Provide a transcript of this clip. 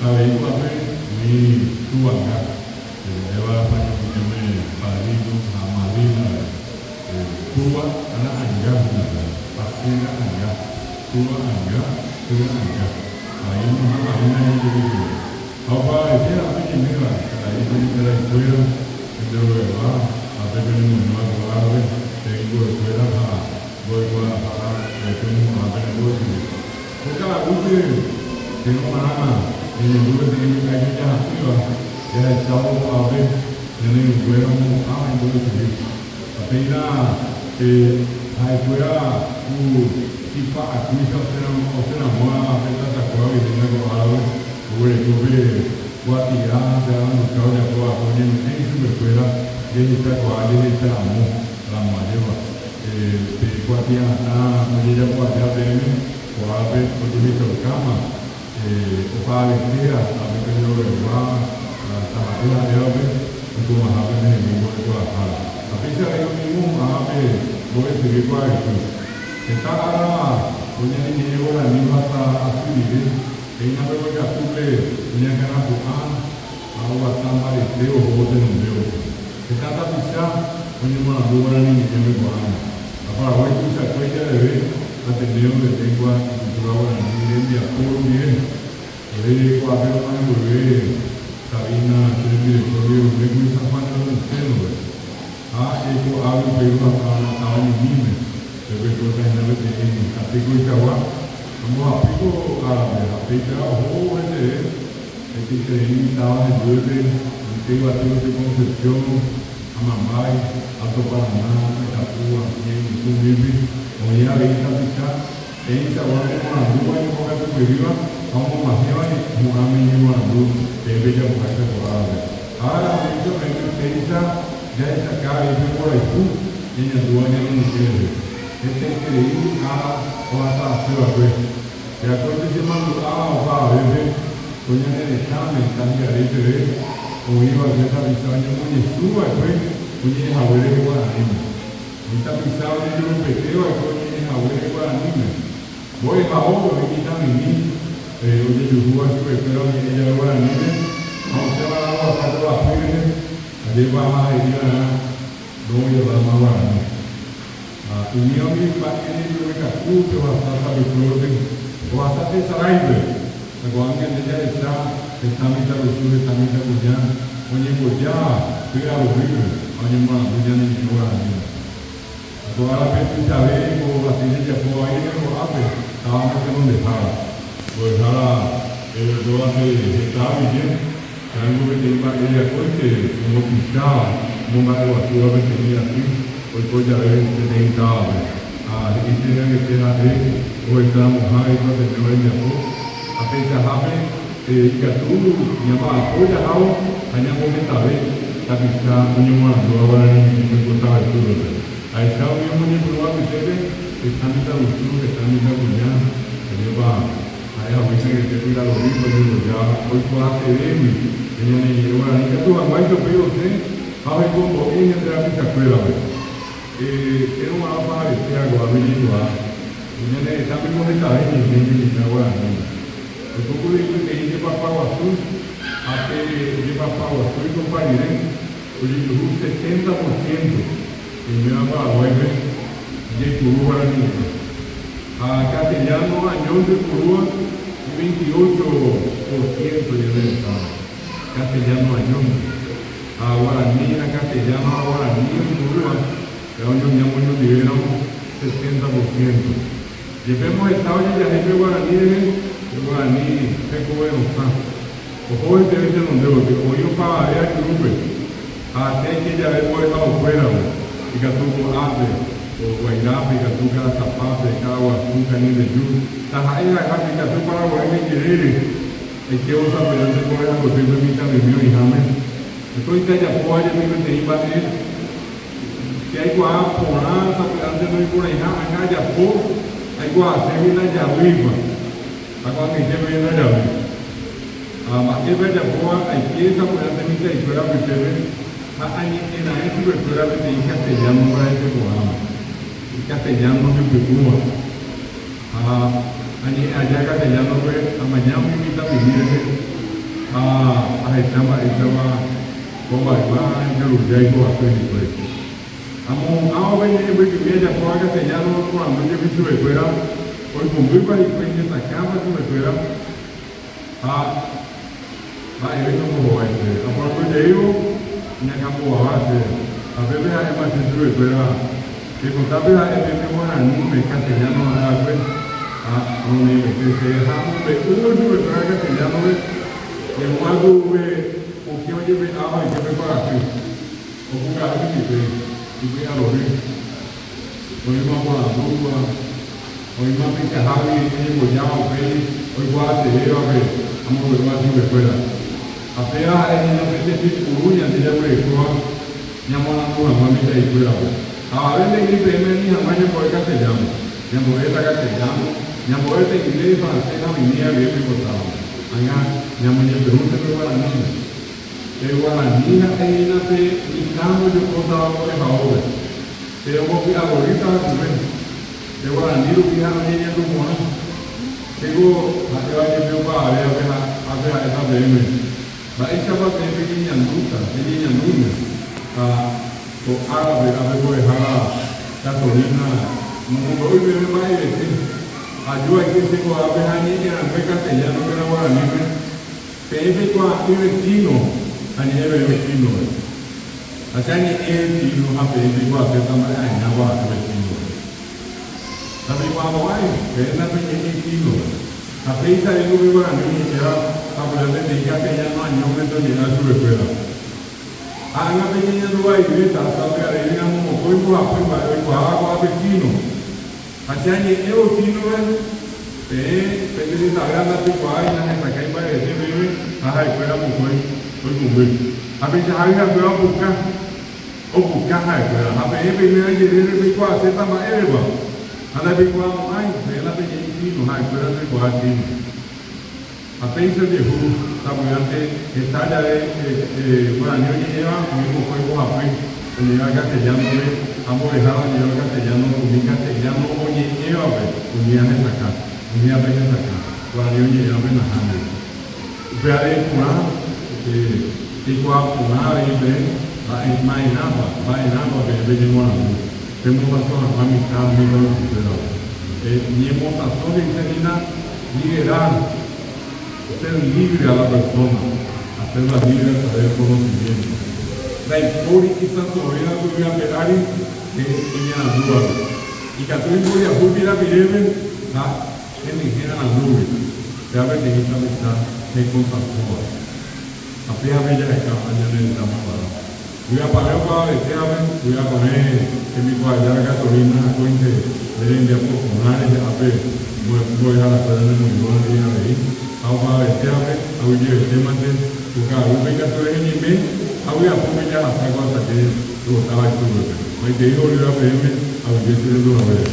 Avei ko'ápe oĩ tuvanga, ha'éva pañokuñáme padrino ha madrina avei. Túva ra'anga hína péva, ha sy ra'anga, túva anga, sy ra'anga. Avei omoha'ãhína ñanderuete. Ha opavavete ape ñaiméva, karai kuñakaraikuéra, pende rogaygua ha pe penemoirũva ko árape, temimbo'ekuéra ha mbo'ekuaahára pemohu'ã pene mbo'epyre. Ko ka'aguýpe che g̃uarãma ñañandu peteĩ vy'a ijojaha'ỹva jahechávo ko'ápe ñane irũnguéra omohu'ãva imbo'epyre. Ha péina pe ha'ekuéra ku chipa akúicha osẽramóva pe tatakua guivéna ko árape oguereko pe kuatia pe aranduka ojapo va'ekue oñeme'ẽ ichupekuéra jehechakuaa jehecharamo ramo ajépa. Pe kuatia'atã ojejapo aja peẽme ko árape ojehechaukáma opavavetéva ápe pende rogaygua taha'e ha'évape oikomaha pendehegui mbo'ekuaahára. Ha péicha avei umi mohu'ãva pe mbo'esyry kuave'ỹ. Heta ára ko ñane ñe'ẽ guarani ohasa asy rire, péina mbeguekatúpe oñakãrapu'ã ha oguata mbarete ohóvo tenondévo. Heta tapicha oñemoarandu guarani ñe'ẽme ko'ág̃a. Ha Paraguái tuichakue javeve Ateneo de Lengua y Cultura Guarani rembiapo rupive. Ore ko'ápe roma'ẽ mboyve Sabina che rembireko ndive roimékuri San Juan de Nepomuceno-pe. Ha jaiko'águi upéi rohasa táva Ñemíme, pépe oikóta hína peteĩ aty koichagua. Ambohapy ko árape ha péicha ohóvo heseve hetaiterei táva hendýpe, oike yvate gotyo Concepción, Amambay, Alto Paraná, Itapúa, Ñe'ẽñe'ẽ umígui oĩ avei tapicha peẽichagua oñemoarandúva oñembokatupyrýva ha omog̃uahẽva hu'ãme iñemoarandu peẽ pejapoháicha ko árape. Ára oĩcha peẽme péicha jahechaka avei pe mborayhu ñañandúva ñane ñe'ẽ rehe. Hetaiterei ára ohasa asy va'ekue. Che akóinte chemandu'áva opavavépe ko ñane retãme tahi'are peve oĩ va'ekue tapicha oñemoñesũ va'ekue oñe'ẽ haguére guaraníme. Oĩ tapicha ojejurupete va'ekue oñe'ẽ haguére guaraníme. Mbo'ehaópe oĩ mitãmimi ojejuhúva chupekuéra oñe'ẽ jave guaraníme ha osẽva'erã oguata korapy rehe, ajépa he'i va'erã ndoguerováma guarani. Ha umíva umi mba'e jejurekatúpe ohasa tapykuérope, ohasa tesaráipe. Ha ko'ág̃a ñande jahecha heta mitãrusu, heta mitãkuña oñemboja py'arorýpe ha oñemoarandu ñane ñe'ẽ guaraníme. Ha ko árape tuichave ko aty jejapo vai rehe ko'ápe táva motenondehára. Mbo'ehára erekóvape heta guive, ha'éngo peteĩ mba'e akóinte ombotuicháva, omomba'eguasúva peteĩ aty oiko jave peteĩ távape. Ha he'i chéve angete ha'e ohecharamoha ikuateño rembiapo, ha peichahápe ikatu ñamba'apo jahávo ha ñambohetave tapicha oñemoarandúva guarani ñe'ẽme ko tavayguýpe. Ahecha umi omoñepyrũ apytépe heta mitãrusu, heta mitãkuña, ajépa ha'e haguéicha angete py'arory oñemboja oikuaasevégui pe ñane ñe'ẽ guarani katu hag̃uáicha upéi osẽ ha ohekombo'e ñande rapichakuérape. Chéve g̃uarã opahavete aguágui jaikuaa, ñane retãme mbohetave ñe'ẽ ñe'ẽme guaraníme. Oikókuri peteĩ jepapa guasu ha pe jepapa guasu oikopa rire ojejuhu setenta por ciento ñaiméva Paraguáipe jaipuru guarani ñe'ẽ. Ha castellano añónte oipurúva 28 por ciento ñane retãme, castellano añónte. Ha guarani ha castellano ha guarani oipurúva, péva oñoñamoñondive ramo setenta por ciento. Jepémo heta ojejahéi pe guarani rehe, pe guarani hekove rosã. Oho heteve tenonde gotyo, oĩ opavave ajurúpe, ha che aike jave mbo'ehaokuérape, ikatu ko'ápe, ko Guairápe, ikatu Karasapápe, Ka'aguasu, Kañyreju, taha'e ha'ehápe, ikatu Paraguay ha ijerére, aikévo sapy'ánte mbo'ehakotýpe mitãmimi oĩháme. Akóinte ajapóva jepi peteĩ mba'e. Che aikuaa porã sapy'ánte noiporãiha ág̃a ajapo aikuaaségui ndajavýipa, ha ko'ag̃aite peve ndajavýi. Ha mba'épa ajapóva aike sapy'ánte mitã'ikuéra apytépe ha añe'ẽ raẽ chupekuéra peteĩ castellano mbarete porãva, icastellano hypy'ũva. Ha añe'ẽ aja castellano-pe amaña umi mitãmimi rehe. Ha ahecha mba'éichapa ko mayma ijurujái hovasy hikuái. Amohu'ãvo pe ñe'ẽ mbykymi ajapóva castellano oporandu jepi chupekuéra oikũmbýpa hikuái hesakãpa chupekuéra ha mba'eve nombohovái chéve. Aporandu jeývo iñakãmbovava chéve ha pépe ha'éma che chupekuéra cheipotápe ha'e peẽme guaraníme castellano ha'e va'ekue ha amoñe'ẽmete chéve ha amombe'úvo chupekuéra castellano-pe ñemo'ãku upe okẽ ojepe'áva oike pe kuarahy. Opukavy hikuái ipy'arory, oĩma oporandúva, oĩma peichahágui oñembojáva upéi oikuaasevévape amombe'úva chupekuéra. Ha péva ha'e hína pe tembipuru ñande jaguerekóva ñamoarandu hag̃ua mitã'ikuérape. Ha avave nde'íri peẽme ani hag̃ua ñambo'e castellano. Ñambo'éta castellano, ñambo'éta inglés, francés ha oimía guive peipotáva. Ág̃a ñamoñepyrũnte pe guaraníme. Pe guarani ha'e hína pe mitã ojokótava mbo'ehaópe, pe ombopy'arorýtava chupe, pe guarani rupi ha oñeñandu porã. Chéko ha'éva jepe opavavévape ha ápe ha'éta peẽme, mba'éichapa peẽ peñeñandúta, peñeñandúne ha ko árape ápe mbo'ehára Katorina nomombe'úi peẽme mba'evete. Aju aike chéko ápe ha añe'ẽrangue castellano térã guaraníme, Peẽ peikuaa'ỹre chíno ha ñe'ẽ peẽme chínore. Ha che añe'ẽ chíno ha peẽ peikuaaséta mba'e aña guara'ỹre chínore. Ndapeikuaamo'ãi, peẽ ndapeñe'ẽi chínore. Ha péicha ningo pe guarani oñe'ẽva sapy'a peteĩ castellano añómente oñe'ẽva chupekuéra. Ha ág̃a peñeñandu vaivéta, sapy'areíri ramo mokõi mbohapy mba'e oikuaáva ko'ápe chíno. Ha che añe'ẽvo chínore, peẽ pende hetave ndapeikuaái nahesakãi mba'evete peẽme ha ha'ekuéra mokõi oikũmby. Ha peichahágui ha'ekuéra opuka, opuka ha'ekuéra. Ha peẽ peime jerére peikuaaséta mba'érepa, ha ndapeikuaamo'ãi, peẽ ndapeñe'ẽi chíno, ha'ekuéra ndoikuaa chíno. Ha péicha ojehu sapy'ánte heta jave guarani oñe'ẽva umi mokõi mbohapy oñe'ẽva castellano-pe ha mbo'ehára oñe'ẽva castellano umi castellano oñe'ẽvape umíva hesakã, umívape hesakã, guarani oñe'ẽvape nahániri. Upévare iporã peikuaa porã avei peẽ mba'e ma'erãpa, mba'erãpa peẽ peñemoarandu, pemosãso hag̃ua mitã mitãrusukuérape. Ñemosãso he'ise hína Liberar, hacer libre a la persona, hacerla libre a través del conocimiento. Ndaipóri isãsovéva ko yvy ape ári pe iñarandúvape. Ikatu imboriahu pirapirépe ha henyhẽ arandúgui, péva peteĩ tapicha hekosãsóva. Ha pévape jaheka ñane retãme guarã. Vy'apavẽ opavavetévape, vy'apavẽ tembikuaajára Katorina akóinte ne rembiapo porã rehe'ápe mbo'eharakuéra nemoirũva ndive avei, ha opavavetévape aguyjevetémante ko ka'arúpe ikatu rehe ñeime ha vy'apópe jahasa ko asaje rohotáva itúvepe. Maitei horyva peẽme aguyje che rendu haguére.